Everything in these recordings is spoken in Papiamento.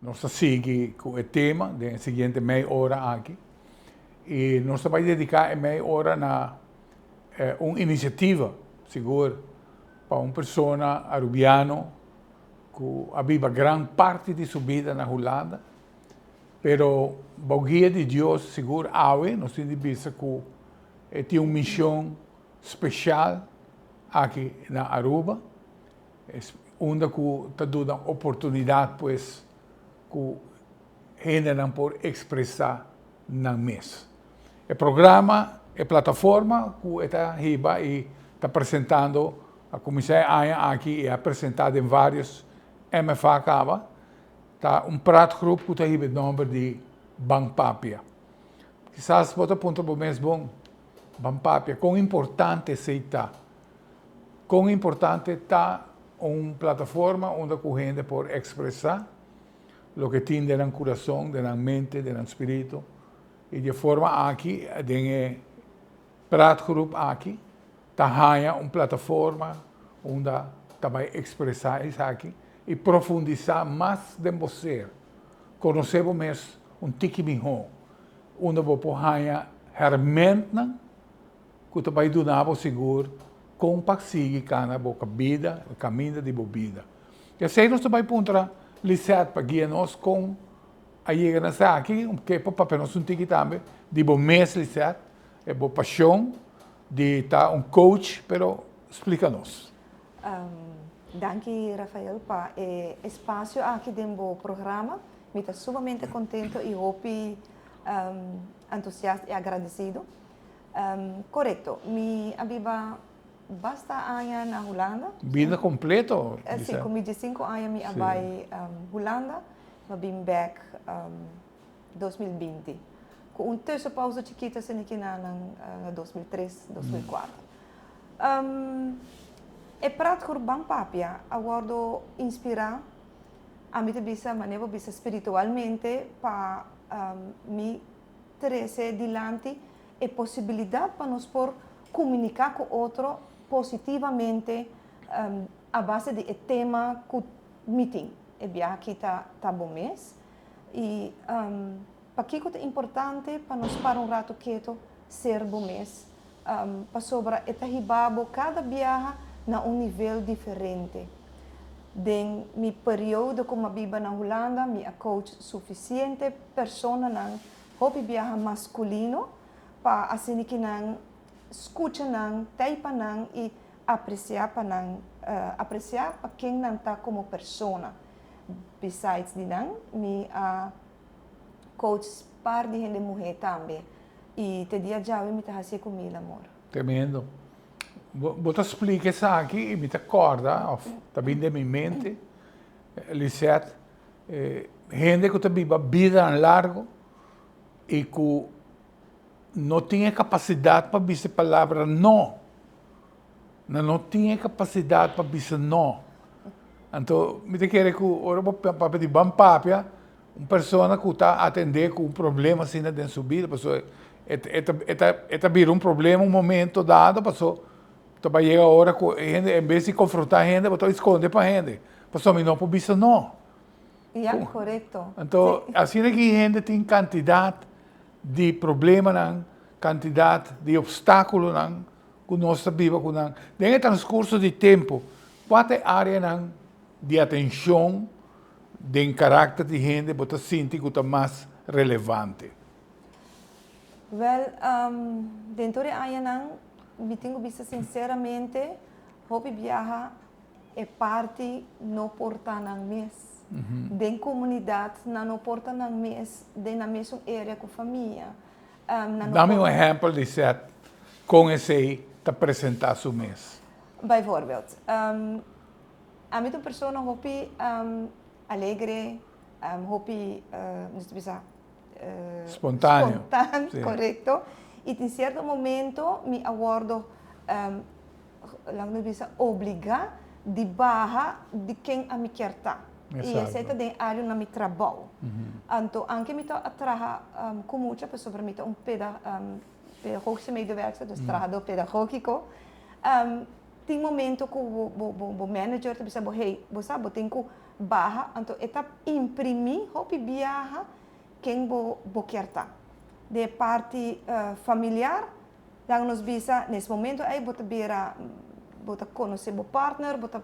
Nos ta sigui ku e tema den e siguiente mei ora aki i nos ta bai dediká e mei ora na un inisiativa sigur pa un persona arubiano ku a biba gran parti di su bida na Hulanda, pero bou guia di Dios sigur awe nos tin di bisa ku e tin un mishon speshal aki na Aruba. Unda ku ta duna oportunidat pues ku hendenan por ekspresá nan mes. E programa, e plataforma ku e ta hiba i ta presentando a kuminsá e aña aki i a presentá den vários MFA kaba, ta un praatgroep ku ta hiba e nòmber di Ban Papia. Kisas bo ta puntra bo mes, bon, Ban Papia, kon importante esei ta? Kon importante ta un plataforma unda ku hende por ekspresá loke tin den nan kurason, den nan mente, den nan spiritu i di e forma aki den e praatgroep aki ta haña un plataforma unda ta bai ekspresá esaki i profundisá mas den bo ser, konosé bo mes un tiki mihó, unda bo por haña hèrmèntnan. Ku ta bai duna bo sigur kon pa sigui kana bo bida, e kaminda di bo bida. I esei nos ta bai puntra Lisette pa guia nos kon a yega na esaki, ke por papia nos un tiki tambe di bo mes Lisette, e bo pashon di ta un coach, pero splika nos. Danki Rafael pa e espasio aki den bo programa. Mi ta sumamente kontento i hopi entusiasta i agradesido. Korekto. Mi a biba basta aña na Hulanda. Bida kompleto? Si, ku mi diesinku aña mi a bai Hulanda. Mi a bin bèk 2020. Ku un tussenpauze chikito asina ki na na 2003, 2004. E praatgroep Ban Papia a wòrdu inspirá, ami ta bisa, manera bo bisa spiritualmente pa mi trese dilanti e posibilidat pa nos por komuniká ku otro positivamente a base di e tema ku mi tin. E biaha aki ta ta bo mes. I pakiko ta importante pa nos para un ratu keto ser bo mes? Pasobra e ta hiba bo kada biaha na un nivel diferente. Den mi periodo ku mi a biba na Hulanda mi a coach sufisiente personanan hopi biaha maskulino pa asina ki nan skucha nan, tei pa nan i apresiá pa nan, apresiá pa ken nan ta komo persona. Besides di nan, mi a coach par di hende muhé tambe i te dia djawe mi ta hasié ku mil amor. Tremendo. Bo ta splika esaki i mi ta kòrda òf ta bini den mi mente, Lisette, Hende ku ta biba bidanan largu i ku no tin e kapasidat pa bisa e palabra no. Nan no tin e kapasidat pa bisa no. Anto mi ta kere ku ora bo papia di ban papia, un persona ku ta atendé ku un problema asina den su bida, pasobra e ta bira un problema un momento dado, pasobra Ta bai yega ora ku e hende en bes di konfrontá hende bo ta skonde pa hende pasobra mi no por bisa no. Ya, korekto. Anto asina ki hende tin kantidat di problemanan, kantidat di opstákulonan ku nos ta biba ku nan. Den e transkurso di tempu, kua ta e áreanan di atenshon den karakter di hende bo ta sinti ku ta mas relevante? Wèl, den tur e añanan mi tin ku bisa sinseramente hopi biaha e parti no por ta nan mes. Den komunidat nan no por ta nan mes den nan mesun area ku famia. Nan no Dami un ehèmpel di sèt kon esei ta presentá su mes. Bijvoorbeeld, ami ta un persona hopi alegre, hopi, nos ta bisa, Spontaneo. Spontan, sí. Correcto. Y tin cierto momento mi a wordo, um, laat me bisa, obliga di baha di ken a mi kier ta. Y esey ta den área na mi trabou. Anto, anke mi ta a traha um, cu mucha, pasobra mi ta un peda, um, pedagogische medewerkster, dus trahador pedagogico. Um, Tin momento ku bo bo bo bo manager ta bisa bo, hey, bo sa bo tin ku baha, anto e ta imprimí hopi biaha ken bo bo kier ta. Den e parti familiar, laga nos bisa, nes momento ei bo ta bira, bo ta konosé bo partner, bo ta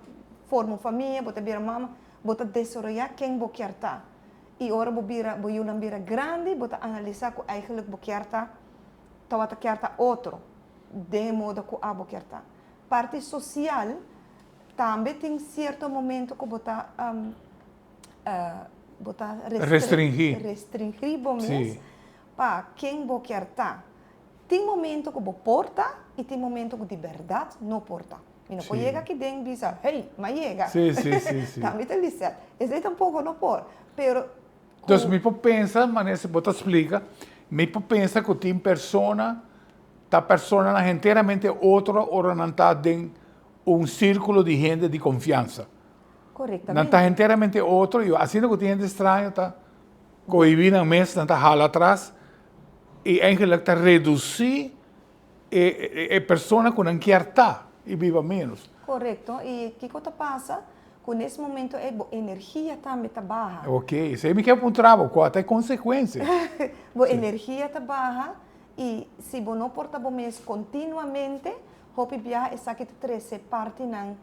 forma un famia, bo ta bira mama, bo ta desaroyá ken bo kier ta. I ora bo bira, bo yunan bira grandi, bo ta analisá ku eigenlijk bo kier ta, tabata kier ta otro den e moda ku abo kier ta. Parti sosial tambe tin sierto momento ku bo ta bo ta Restringí. restringí bo mes pa ken bo kier ta. Tin momento ku bo por ta i tin momento ku di bèrdat no por ta. Mi no por yega aki den bisa, hey, m'a yega. Tambe ta Lisette. Esei tampoko no por. Pero ku. Dus mi por pensa, manera si bo ta splika, mi por pensa ku tin persona ta personanan henteramente otro ora nan ta den un sírkulo di hende di konfiansa. Korektamente. Nan ta henteramente otro i asina ku tin hende straño ta kohibí nan mes, nan ta hala atras i eigenlik ta redusí e persona ku nan kier ta i biba ménos. Korekto. I kiko ta pasa? Ku nes momento ei bo energia tambe ta baha. Ok, esei mi kier puntra bo, kua ta e konsekuensia? Bo energia ta baha i si bo no por ta bo mes kontinuamente, hopi biaha esaki ta trese partinan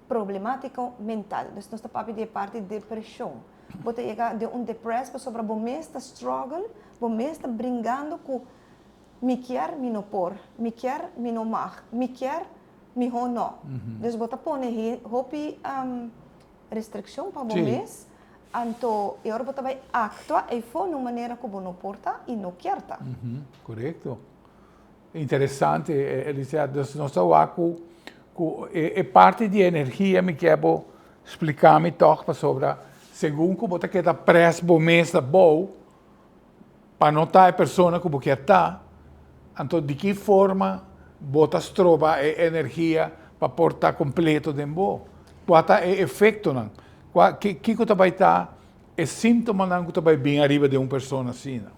problemátiko mental. Dus nos ta papia di e parti depreshon. Bo ta yega den un depress pasobra bo mes ta struggle, bo mes ta bringando ku Mi kier, mi no por. Mi kier, mi no mag. Mi kier, mihó no. Dus bo ta pone hopi restrikshon pa bo mes, anto e ora bo ta bai aktua eifó na un manera ku bo no por ta i no kier ta. Korekto. Interesante, Elisea. Dus nos ta wak ku ku e parti di energia mi kier bo splika mi tòg pasobra segun ku bo ta keda près bo mes abou, Pa no ta e persona ku bo kier ta, anto di ki forma bo ta stroba e energia pa por ta kompleto den bo? Kua ta e efektonan? Kua, kiko ta bai ta e síntomanan ku ta bai bin ariba den un persona asina?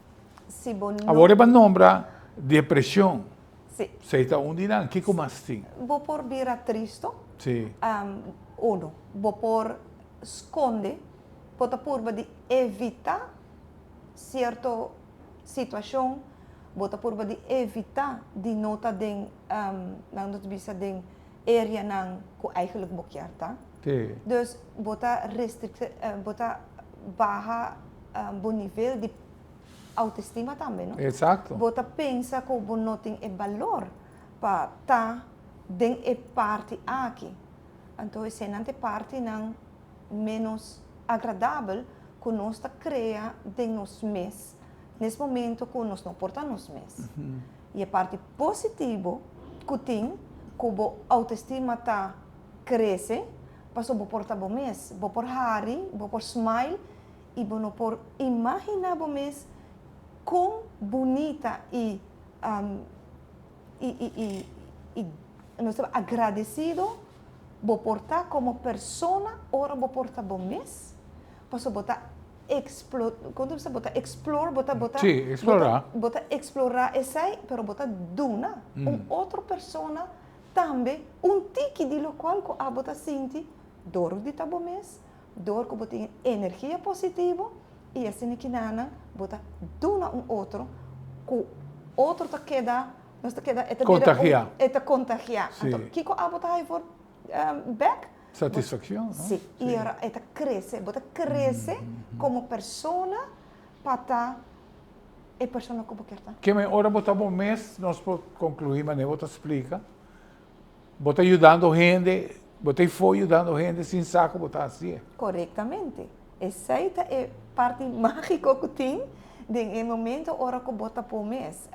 Si bo no. Awor e ba nombra depreshon. Si. Esei ta un di nan. Kiko mas tin? Bo por bira tristo. Si. Uno, bo por skonde, bo ta purba di evitá Cierto situacion bo ta purba di evita di no ta den, nan ta bisa den areanan cu eigenlijk bo kier ta. Dus bo ta restrict, bo ta baha bo nivel di autoestima tambe, no? Bo ta pensa cu bo no tin e balor pa ta den e parti aki. Anto eseinan ta e partinan menos agradabel ku nos ta krea den nos mes nes momento ku nos no por ta nos mes. I e parti positivo ku tin ku bo autoestima ta krese pasobra bo por ta bo mes, bo por hari, bo por smile i bo no por imaginá bo mes kon bunita i i i i nos ta agradesido bo por ta komo persona ora bo por ta bo mes, pasobra bo ta explo kon ta bisa bo ta explore bo ta bo ta Sí, explorá. bo ta explorá esei pero bo ta duna un otro persona tambe un tiki di lokual ku abo ta sinti dor di ta bo mes, dor ku bo tin energia positivo i asina kinanan bo ta duna un otro ku otro ta keda nos ta keda e ta bira Kontagiá. e ta kontagiá. Sí. Anto kiko abo ta haña for bèk? Satisfakshon, no? Sí, i ora e ta krese, bo ta krese komo persona pa ta e persona ku bo kier ta. Ke men ora bo ta bo mes, nos por konkluí manera bo ta splika, bo ta yudando hende, bo ta ifó yudando hende sin sa ku bo ta hasié. Korektamente. Esei ta e parti mágiko ku tin den e momento ora ku bo ta bo mes.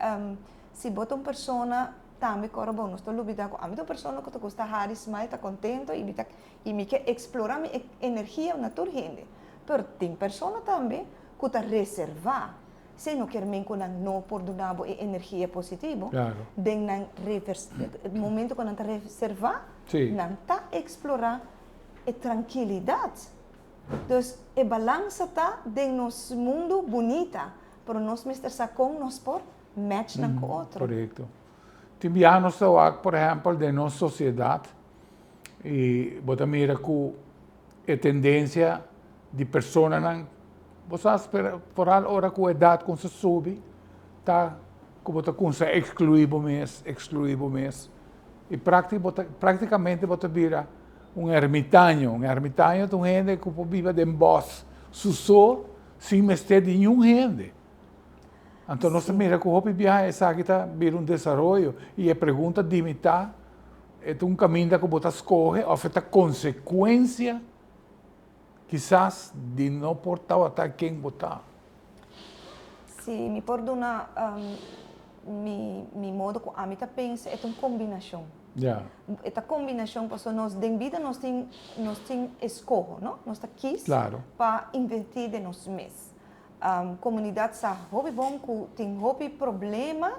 Si bo ta un persona tambe ku ora bo nos ta lubida ku ami ta un persona ku ta gusta hari, smile, ta kontento i mi ta i mi ke eksplorá mi energia na tur hende. Pero tin persona tambe ku ta reservá. Esei no kier men ku nan no por duna bo e energia positivo. Den nan momento ku nan ta reservá, nan ta eksplorá e trankilidat. Dus e balansa ta den nos mundu bunita, pero nos mester sa kon nos por match nan ku otro. Korekto. Tin biaha nos ta wak, por ehèmpel, den nos sosiedat. I bo ta mira ku e tendensia di personanan, bo sa spera, foral ora ku edat kumsa subi, ta ku bo ta kumsa ekskluí bo mes, ekskluí bo mes. I prakti bo ta, praktikamente bo ta bira un ermitaño. Un ermitaño ta un hende ku por biba den bòs su so sin mester di niun hende. Anto nos ta mira ku hopi biaha esaki ta bira un desaroyo i e pregunta di mi ta, e ta un kaminda ku bo ta skohe òf e ta konsekuensia kisas di no por tabata ken bo ta? Si mi por duna mi mi modo ku ami ta pensa e ta un kombinashon. E ta kombinashon pasobra nos den bida nos tin nos tin eskoho no, nos ta kis pa invertí den nos mes. Comunidad sa hopi bon cu tin hopi problema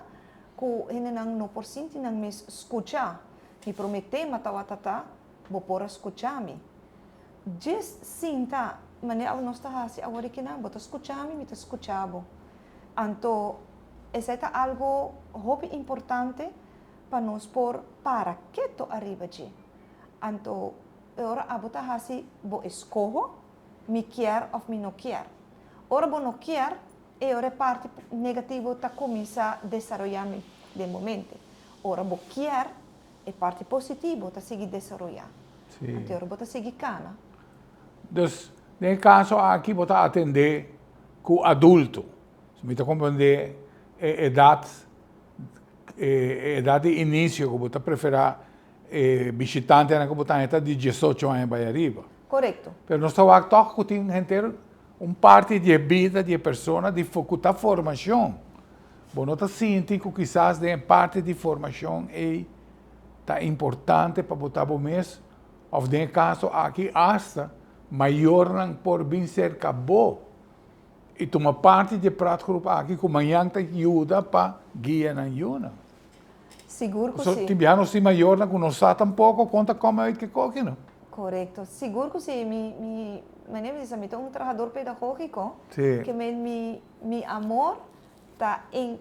cu hendenan no por sinti nan mes scucha. Mi prome tema tawata ta, Bo por a scucha mi. Djis sinta manera awe nos ta haci awor aki nan, bo ta scucha mi, mi ta scucha bo. Anto esey ta algo hopi importante pa nos por para keto ariba dje. Anto e ora abo ta haci bo escoho. Mi kier of mi no kier. Ora bo no kier, e ora e parti negativo ta cuminsa desaroya den bo mente. Ora bo kier, e parti positivo ta sigui desaroya. Anto e ora bo ta sigui cana. Dus, den e caso aki bo ta atende cu adulto. Mi ta comprende e edad, e edad di inicio cu bo ta prefera E bishitantenan ku bo ta haña ta di diesocho aña bai ariba. Korekto. Pero nos ta wak tòg ku tin henter un parti di e bida di e persona di ku ta formashon. Bo no ta sinti ku kisas den e parti di formashon ei ta importante pa bo ta bo mes òf den e kaso aki asta mayornan por bin serka bo i tuma parti di e praatgroep aki ku mañan ta yuda pa guia nan yunan. Sigur ku si. Tin biaha nos tin mayornan ku no sa tampoko kon ta kome uit ke koki no. Korekto. Sigur ku si. Mi mi manera mi bisa mi ta un trahador pedagógiko. Si. Ke men mi mi amor ta en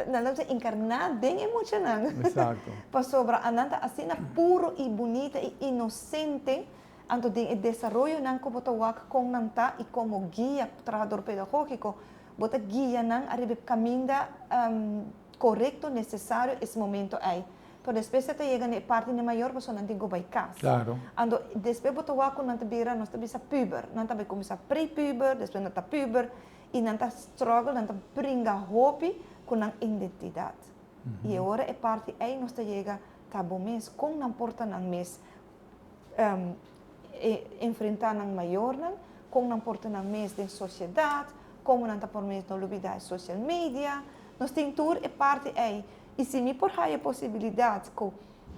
nan ta bisa enkarná den e muchanan. Eksakto. Pasobra anan ta asina puro i bunita i inosente anto den e desaroyonan ku bo ta wak kon nan ta i komo guia trahador pedagógiko bo ta guia nan ariba e kaminda Korekto, nesesario es momento ei. Pero despues e ta yega na e parti di mayor pasobra nan tin ku bai kas. Klaro. Anto despues bo ta wak ku nan ta bira, nos ta bisa puber. Nan ta bai kuminsá pre-puber, despues nan ta puber i nan ta struggle, nan ta bringa hopi ku nan identidat. I e ora e parti ei nos ta yega ta bo mes, kon nan por ta nan mes enfrentá nan mayornan, kon nan por ta nan mes den sosiedat, komo nan ta por mes no lubidá e social media. Nos tin tur e parti ei. I si mi por haya e posibilidat ku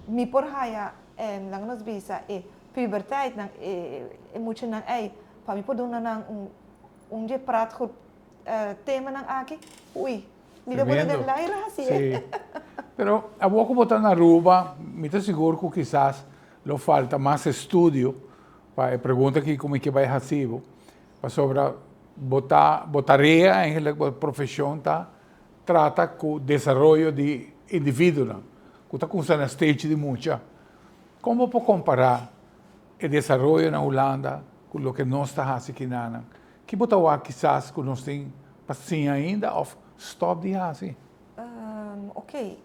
mi por haya, laga nos bisa, e puberteitnan, e muchanan ei, pa mi por duna nan un un dje praatgroep temanan aki, ui, mi ta pone den laira hasi e. Sí. Pero awor ku bo ta na Aruba, mi ta sigur ku kisas lo falta mas estudio pa e pregunta aki ku mi ke bai hasi bo. Pasobra bo ta, bo tarea eigenlijk, bo profesion ta trata cu desaroyo di individuonan cu ta cuminsa na stage di mucha. Con bo por compara e desaroyo na Hulanda cu loke nos ta haci kinanan? Ki bo ta wak kisas cu nos tin pa siña ainda of stop di haci? Ok,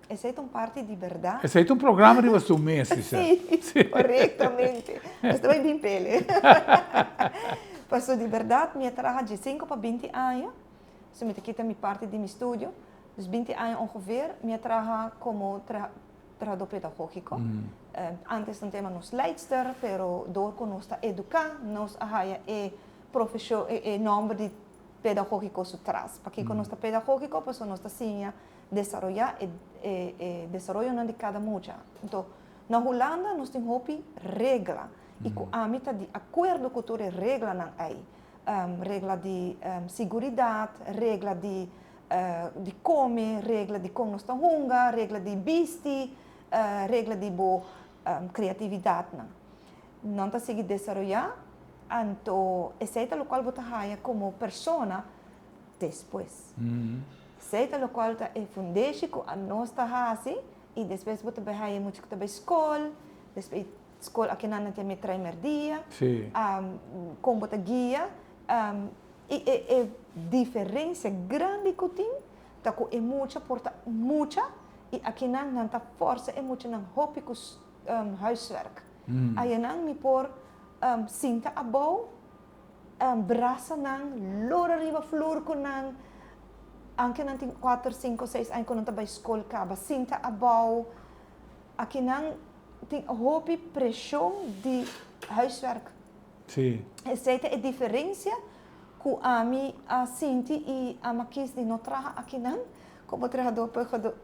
Esei ta un parti di bèrdat. Esei ta un programa riba su mes, Giselle. Sí, korektamente. Nos ta bai bin pele. Pasobra di bèrdat mi a traha diesinko pa binti aña, so mi ta kita mi parti di mi studio, dus binti aña ongeveer mi a traha komo trahadó pedagógiko. Antes nan ta yama nos leidster, pero dor ku nos ta eduká nos a haya e profeshon, e nòmber di pedagógiko su tras. Pakiko nos ta pedagógiko? Pasobra nos ta siña desaroyá e e desaroyonan di kada mucha. Anto, na Hulanda nos tin hopi regla i ku ami ta di akuerdo ku tur e reglanan ei. Regla di siguridat, regla di di kome, regla di kon nos ta hunga, regla di bisti, regla di bo kreatividatnan. Nan ta sigui desaroyá, anto esei ta lokual bo ta haña komo persona despues. Esei ta lokual ta e fundeshi ku anos ta hasi i despues bo ta bai haña mucha ku ta bai skol. Despues skol akinan nan tin mi trai merdia. Kon bo ta guia. I e e diferensia grandi ku tin ta ku e mucha por ta mucha i akinan nan ta forsa e muchanan hopi ku huiswerk. Ayanan mi por sinta abou, brasa nan, lora riba flur ku nan, anke nan tin kuater, sinku, seis aña ku nan ta bai skol kaba, sinta abou. Akinan tin hopi preshon di huiswerk. Esei ta e diferensia ku ami a sinti i ami a kis di no traha akinan komo trahadó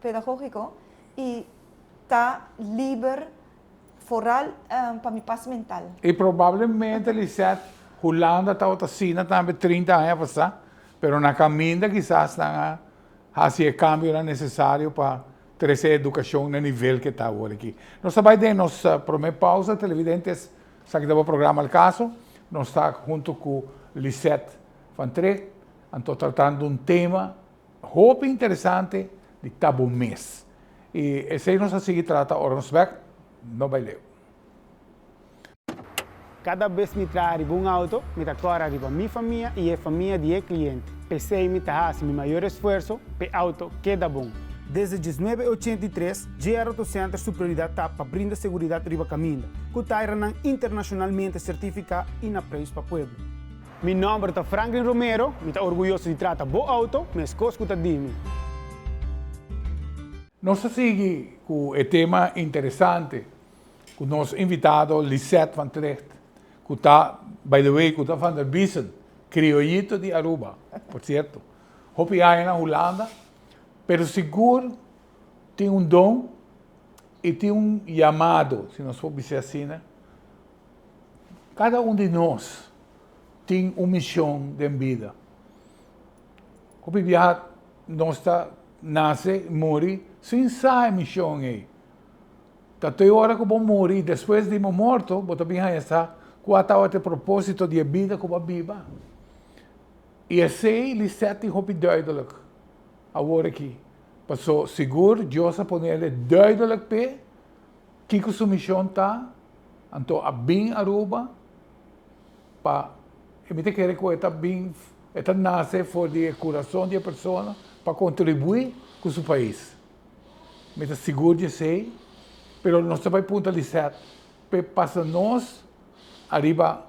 pedagógiko i ta liber foral pa mi pas mental. I probablemente Lisette, Hulanda tabata asina tambe 30 aña pasá, pero na kaminda kisas nan a hasi e kambionan nesesario pa trese edukashon na nivel ke ta awor aki. Nos ta bai den nos promé pausa, televidentes, esaki ta bo programa Al Caso, nos ta hunto ku Lisette van Trigt, anto tratando un tema Hopi interesante di ta bo mes. I esei nos a sigui trata ora nos bek, no bai leu. Kada bes mi traha riba un auto, mi ta kòrda riba mi famia i e famia di e kliente. P'esei mi ta hasi mi mayor esfuerso p'e auto keda bon. Desde 1983, JR Auto Center su prioridat ta pa brinda seguridat riba kaminda, ku tairanan internashonalmente sertifiká i na preis pa pueblo. Mi nòmber ta Franklin Romero, mi ta orguyoso di trata bo outo meskos ku ta di mi. Nos ta sigui ku e tema interesante ku nos invitado Lisette van Trigt ku ta, by the way, ku ta van der Biesen, krioyito di Aruba, por sierto. Hopi aña na Hulanda, pero sigur tin un don i tin un yamado, si nos por bisa asina, Kada un di nos tin un mision den bida. Hopi biaha nos ta nase i muri sin sa e mision ei. Ta te ora ku bo muri i despues di bo morto bo ta bin haña sa kua tabata e proposito di e bida ku bo a biba. I esei Lisette tin hopi duidelik awor aki. Paso sigur Dios a ponele duidelik p'e Kiko su mision ta? Anto a bin Aruba pa e mi ta kere ku e ta bin e ta nase for di e kurason di e persona pa kontribuí ku su pais. Mi ta sigur di esei, pero nos ta bai punta Lisette p'e pasa nos ariba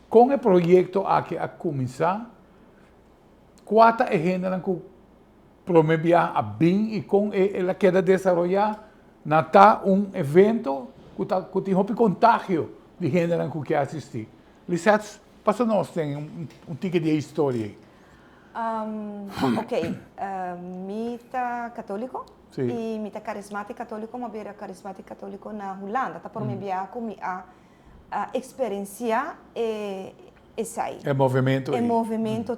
kon e proyekto aki a kuminsá, kua ta e hendenan ku Prome biaha a bin y con e el a keda desaroya na ta un evento cu ta cu tin hopi contagio di hendenan cu ke asisti. Lisette, pasa nos den un tiki di e historia ey. Ok, mi ta catolico y mi ta carismatic catolico, mi a bira carismatic catolico na Hulanda, ta prome biaha cu mi a experiencia e esai. E movimento ey. E movimento.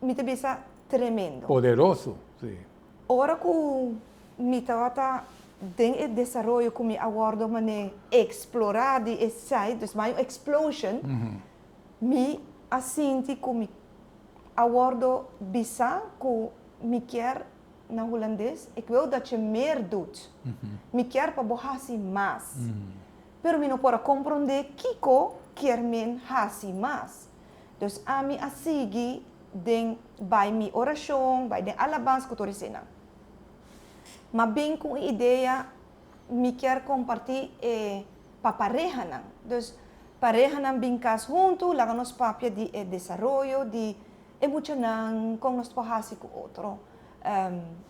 Mi ta bisa tremendo. Poderoso, si. Ora ku mi tabata den e desaroyo ku mi a wòrdu manera eksplorá di esei, dus mai un explosion, mi a sinti ku mi a wòrdu bisá ku mi kier, na hulandes, ik wil dat je meer doet. Mi kier pa bo hasi mas. Pero mi no por a komprondé kiko kier men hasi mas. Dus ami a sigui den bai mi orashon, bai den alabansa ku tur eseinan. Ma bin ku un idea mi kier kompartí e pa parehanan. Dus parehanan bin kas huntu, laga nos papia di e desaroyo di e muchanan, kon nos por hasi ku otro,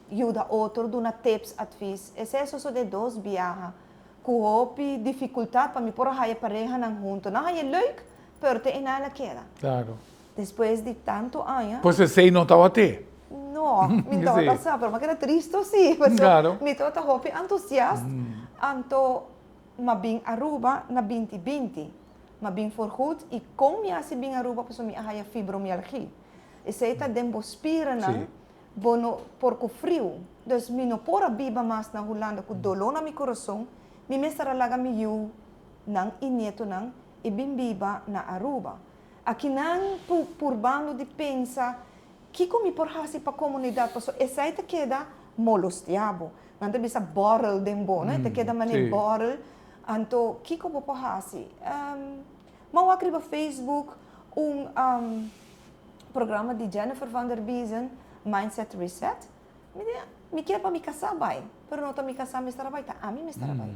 yuda otro, duna tips, advis. Esei a sosodé dos biaha ku hopi difikultat pa mi por a haya parehanan huntu. Nan haya leuk, Pero te einan el a keda. Claro. Despues di tantu aña. Pues esei no tabata. No, mi no tabata sa, pero mi a keda tristo si. Claro. Mi tabata hopi entusiast. Anto mi a bin Aruba na binti binti. Mi a bin voorgoed y con mi a haci bin Aruba pasobra mi a haya fibromialgia. Esei ta den bo spiranan, bo no por cu friu. Dus mi no por a biba mas na Hulanda cu dolor na mi curason, mi mester a laga mi yiu nan y nietonan i bin biba na Aruba. Akinan pu purbando di pensa kiko mi por hasi pa komunidat pasobra esei ta keda molostia bo. Nan ta bisa bòrel den bo, no? E ta keda manera bòrel. Anto kiko bo por hasi? M'a wak riba Facebook un programa di Jennifer van der Biezen, Mindset Reset. Mi di, mi kier pa mi kasá bai, pero no ta mi kasá mester a bai, ta ami mester a bai.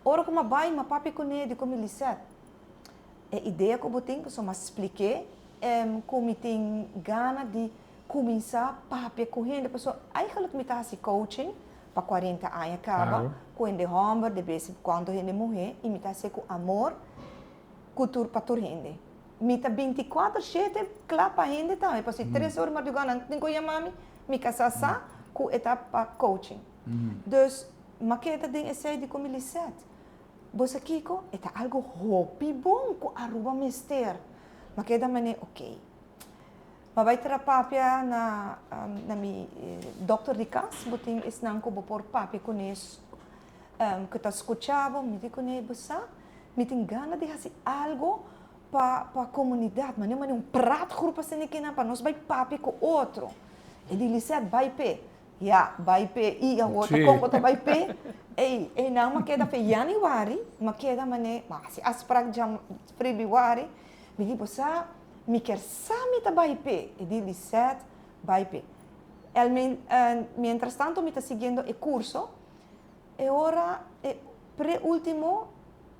Ora ku m'a bai, m'a papia kuné di ku mi Lisette, e idea ku bo tin, pasobra m'a splik'é ku mi tin gana di kuminsá papia ku hende, pasobra eigenlijk mi ta hasi coaching pa kuarenta aña kaba ku hende hòmber, de bes en kuando hende muhé, i mi ta hasié ku amor ku tur pa tur hende. Mi ta binti kuater shete kla pa hende tambe, pasobra si tres ora mardugá nan tin ku yama mi, mi kasá sa ku e ta pa coaching. Dus, m'a keda den esei di ku mi Lisette, bo sa kiko? E ta algu hopi bon ku Aruba mester. M'a keda manera, oké. M'a bai tra papia na na mi dokter di kas, bo tin esnan ku bo por papia kuné ku ta skucha bo, mi di kuné, bo sa, mi tin gana di hasi algu pa pa komunidat, manera manera un praatgroep asina kinan pa nos bai papia ku otro. E di Lisette, bai p'e. Ya, bai p'e. I awor ta kon bo ta bai p'e? Ey, eynan m'a keda fe yanüari, m'a keda manera, m'a hasi afsprak dja febrüari, mi di, bo sa, Mi kier sa mi ta bai p'e. E di Lisette, Bai p'e. El mi, mientras tanto mi ta siguiendo e curso, e ora e pre-ultimo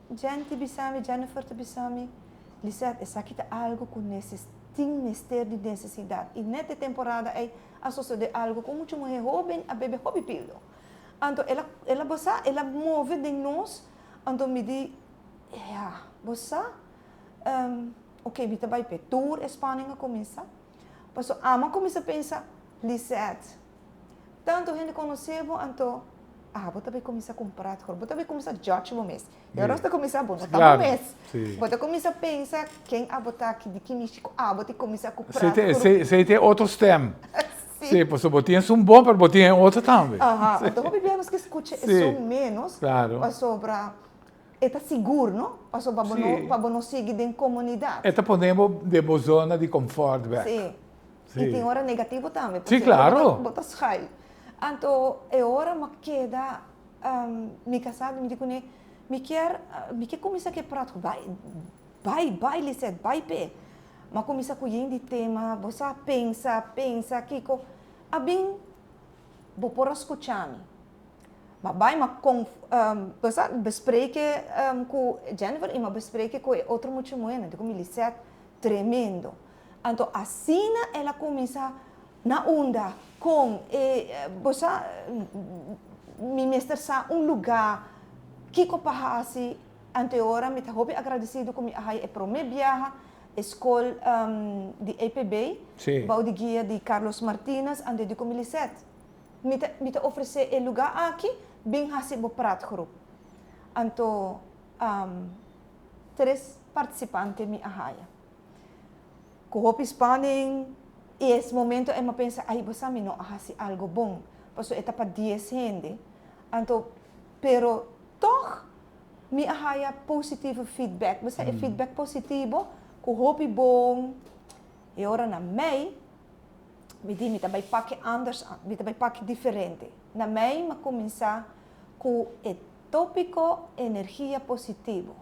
Jen ti bisa mi, Jennifer ta bisa mi, Lisette, esaki ta algo cu neces tin mester di necesidad. Y net e temporada ey a sosode algo cu un mucha muher hoben a bebe hopi pildo. Anto el a, el a bo sa, el a move den nos, anto mi di, ya, bo sa, Ok, mi ta bai p'e tur e spanning a kuminsá. Paso amo a kuminsá pensa, Lisette, tantu hende konosé bo, anto abo ta bai kuminsá ku un praatgroep, bo ta bai kuminsá judge bo mes. I ora nos ta kuminsá, bo no ta bo mes. Bo ta kuminsá pensa ken abo ta, ki di ki mishi ku abo ta kuminsá ku praatgroep. Esei ta e otro stem. Sí, pasobra bo tin esun bon, pero bo tin e otro tambe. Aha, anto hopi bia nos ke skucha esun ménos, pasobra E ta sigur, no? Pasobra pa bo no, pa bo no sigui den komunidat. E ta pone bo den bo zona di komfort bèk. Sí. Sí. I tin ora negativo tambe. Sí, klaro. Bo ta schuil. Anto e ora mi a keda, mi kasá mi di kuné, mi kier, mi ke kuminsá ke prat ku bai, bai, bai Lisette, bai p'e. Mi a kuminsá ku yen di tema, bo sa pensa, pensa kiko. A bin, bo por a skucha mi. Ma bai ma con pues a bespreke cu Jennifer y ma bespreke cu e otro mucha muhernan, di cu mi Lisette tremendo. Anto asina el a cuminsa na unda con e bo sa mi mester sa un lugar kico pa haci, anto e ora mi ta hopi agradecido cu mi a haya e prome biaha e scol di EPB bao di guia di Carlos Martinez anto e di cu mi Lisette. Mi ta mi ta ofresé e lugá aki, bin hasi bo praatgroep. Anto tres partisipante mi a haya. Ku hopi spanning i es momento ei mi a pensa, ai bo sa mi no a hasi algo bon, pasobra e ta pa dies hende. Anto, pero tòg mi a haya positivo feedback. Bo sa e feedback positivo ku hopi bon. E ora na mei Mi di mi ta bai paki anders an, mi ta bai paki diferente. Na mei m'a kuminsá ku e tópiko energia positivo.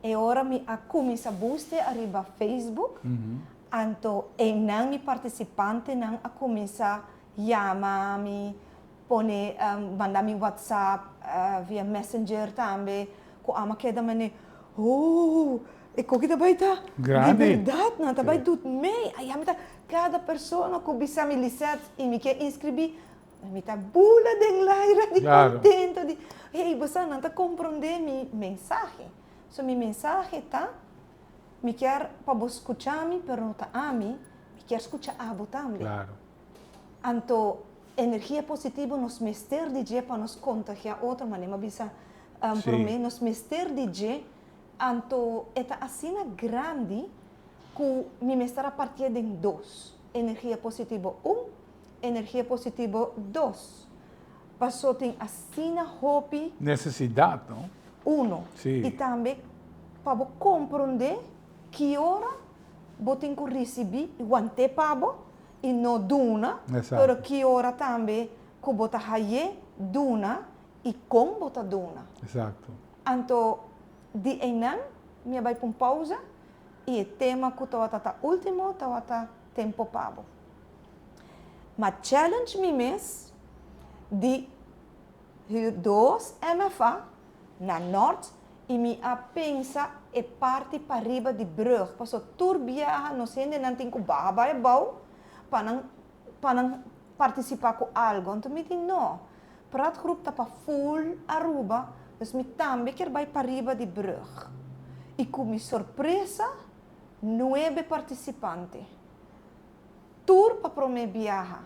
E ora mi a kuminsá buste ariba Facebook, anto einan mi partisipantenan a kuminsá yama mi, pone manda mi WhatsApp via Messenger tambe, ku amo a keda manera, oh, e koki ta bai ta di bèrdat, nan ta bai dut mei, aya mi ta, kada persona ku bisa mi Lisette i mi ke inskribí, mi ta bula den laira di kontento di, hey, bo sa nan ta komprondé mi mensahe. So mi mensahe ta, mi kier pa bo skucha mi, pero no ta ami, mi kier skucha abo tambe. Anto energia positivo nos mester di dje pa nos kontagiá otro, manera mi a bisa promé, nos mester di dje, anto e ta asina grandi ku mi mester a partié den dos, energia positivo un, energia positivo dos, paso tin asina hopi. Nesesidat, no? Uno. I tambe pa bo komprondé ki ora bo tin ku risibí i want'é pa bo i no duna, pero ki ora tambe ku bo ta hay'é duna i kon bo ta duna. Exacto. Anto di einan mi a bai pa un pausa i e tema ku tabata ta último tabata Tempo pa bo. M'a challenge mi mes di hür dos MFA na Nort i mi a pensa e parti pariba di brug paso tur biaha nos hendenan tin ku baha bai abou pa nan pa nan participa cu algo anto mi di no praatgroep ta pa full Aruba dus mi tambe kier bay pariba di brug y cu mi sorpresa nuebe participante tur pa prome biaha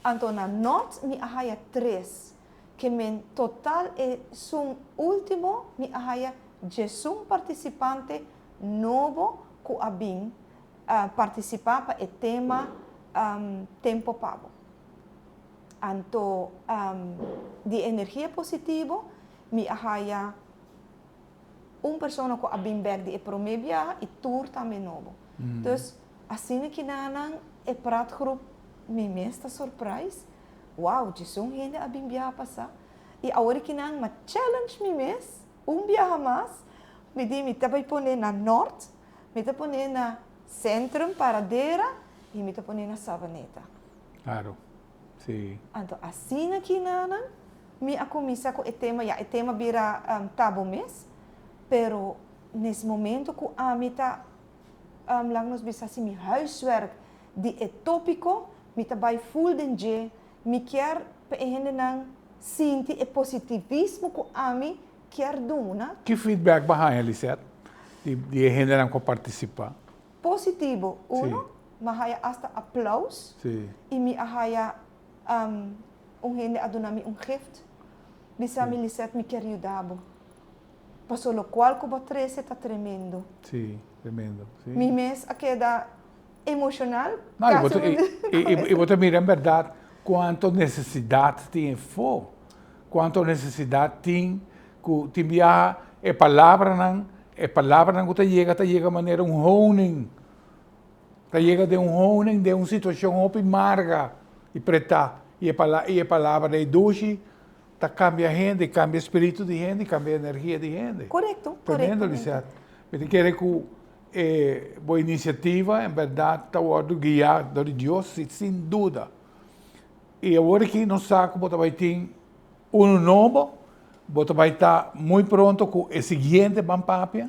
anto na Noord mi a haya tres ke men total e sun ultimo mi a haya djesun participante nobo cu a bin partisipá pa e tema Tempo pa bo. Anto di energia positivo mi a haya un persona ku a bin bèk di e promé biaha i tur tambe nobo. Dus asina kinanan e praatgroep mi mes ta surprise, wow djesun hende a bin biaha pasá i awor kinan m'a challenge mi mes un biaha mas mi di mi ta bai pone na nort Mi ta pone na Centrum Paradera y mi ta pone na Savaneta. Claro, si. Anto asina ki nanan mi a cuminsa cu e tema, ya e tema bira tabo mes, pero nes momento cu ami ta laga nos bisa haci mi huiswerk di e topico, mi ta bay full den dje, mi kier pa e hendenan sinti e positivismo cu ami kier duna. Ki feedback bo a haña, Lisette, di di e hendenan ku a partisipá? Positivo, uno, mi a haya asta aplaus i mi a haya un hende a duna mi un gift, bisa mi, Lisette, mi kier yuda bo, paso lokual ku bo a trese ta tremendo. Sí, tremendo, sí. Mi mes a keda emoshonal, No, i bo ta, i bo ta mira en bèrdat kuantu nesesidat tin efó. Cuanto necesidad tin cu tin biaha e palabranan, e palabranan cu ta yega ta yega manera un honing, ta yega den un honing den un situacion hopi marga y preta y e pala y e palabra ei dushi ta cambia hende, cambia spiritu di hende, cambia energia di hende. Corecto, Tremendo Lisette. Mi ta kere cu e bo iniciativa en berdad ta wordo guia dor di Dios sin duda. I awor aki nos sa ku bo ta bai tin unu nobo, bo ta bai ta muy pronto ku e siguiente ban papia.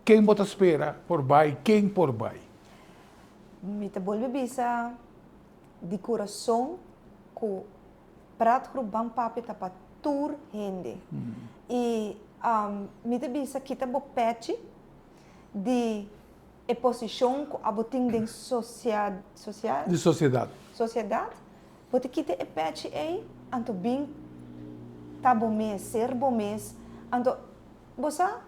Ken bo ta spera por bai, ken por bai? Mi ta bolbe bisa di kurason ku Praatgroep Ban Papia ta pa tur hende. I mi ta bisa kita bo pechi di e posishon ku abo tin den sosial. Di sosiedat. Sosiedat, bo ta kita e pechi ei, anto bin ta bo mes, ser bo mes, anto bo sa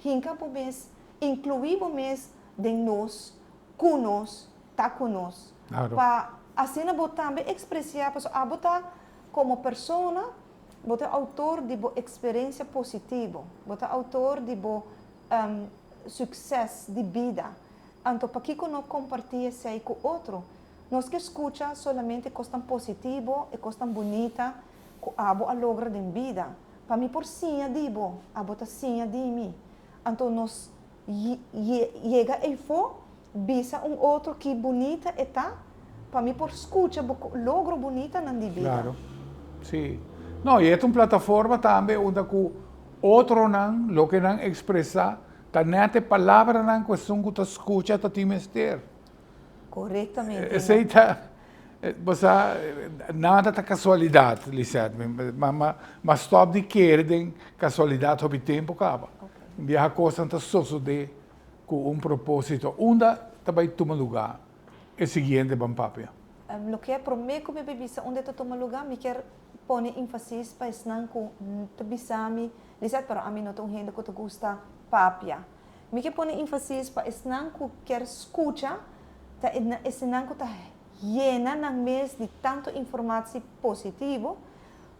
hinka bo mes, inkluí bo mes den nos, ku nos, ta ku nos. Claro. Pa asina bo tambe ekspresiá, pasobra abo ta komo persona, bo ta outor di bo eksperensia positivo, bo ta outor di bo succes di bida. Anto pakico no comparti esey cu otro? Nos ke scucha solamente cosnan positivo, e cosnan bunita cu abo a logra den bida. Pa mi por siña di bo, abo ta siña di mi. Anto nos yega eyfo, bisa un otro ki bunita e ta, pa mi por scucha bo logro bunitanan di bida. Claro, si. No, y e ta un plataforma tambe unda cu Otronan, loke nan ekspresá ta nèt e palabranan ku esun ku ta skucha ta tin mester. Korektamente. Esei ta, bo sa, nada ta kasualidat, Lisette. Mi a stòp di kere den kasualidat hopi tempu kaba. Un biaha kosnan ta sosodé ku un propósito. Unda ta bai tuma lugá e siguiente ban papia? Loke promé ku mi bai bisa unda e ta tuma lugá, mi kier Pone infasis pa esnan ku ta bisa mi, Lisette, pero ami no ta un hende ku ta gusta papia. Mi ke pone infasis pa esnan ku kier skucha, ta esnan ku ta yena nan mes di tantu informatie positivo,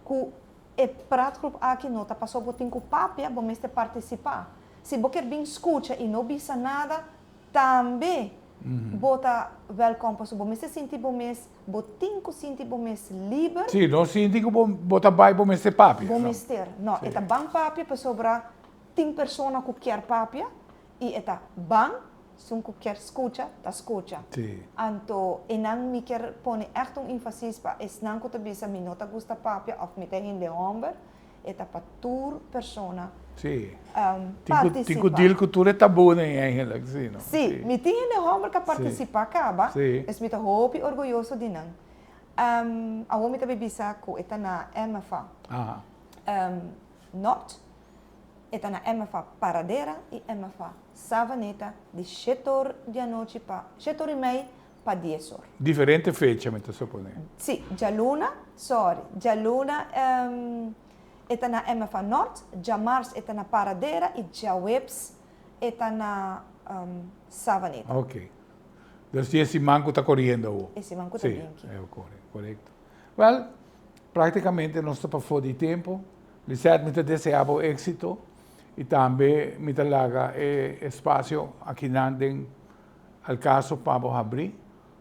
ku e praatgroep aki no ta pasobra bo tin ku papia, bo mester partisipá. Si bo kier bin skucha i no bisa nada, tambe bo ta wèlkòm pasobra bo mester sinti bo mes Bo tin ku sinti bo mes liber. Sí, no sinti ku bo bo ta bai bo mester papia. Bo mester. No, e ta ban papia pasobra Tin persona ku kier papia i e ta ban, esun ku kier skucha ta skucha. Anto enan mi kier pone ègt un infasis pa esnan ku ta bisa mi no ta gusta papia òf mi ta hende hòmber, e ta pa tur persona partisipá. Tin ku deal ku tur e tabunan eigenlijk, si no? Si, mi tin hende hòmber ku a partisipá kaba, es mi ta hopi orguyoso di nan. Awor mi ta bay bisa ku e ta na MFA Nort, e ta na MFA Paradera i MFA Savaneta di shete or di anochi pa shete or i mei pa dies or. Diferente fecha mi ta suponé. Si, djaluna, sorry, djaluna e ta na MFA Nort, djamars e ta na Paradera i djaweps e ta na Savaneta. Ok. Dus di e siman ku ta koriendo awor. E siman ku ta binki. Si, korekto. Wèl, praktikamente nos ta pafó di tempu. Lisette, mi ta deseá bo éksito i tambe mi ta laga e espasio akinan den al kaso pa bo habrí.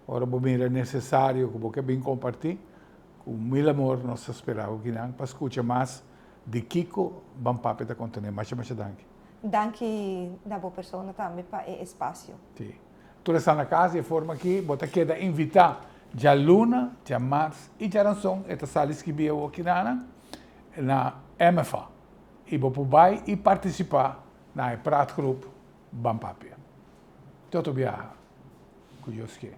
Ora bo mira nesesario ku bo ke bin kompartí, ku mil amor nos ta spera bo akinan pa skucha mas di kiko Ban Papia ta kontené. Masha masha danki. Danki na bo persona tambe pa e espasio. Sí. Tur esnan na kas di e forma aki bo ta keda invitá djaluna, djamars i djaranson e ta sali skibí awor kinanan na MFA i bo por bai i partisipá na e praatgroep Ban Papia. Te otro biaha ku Dios ke.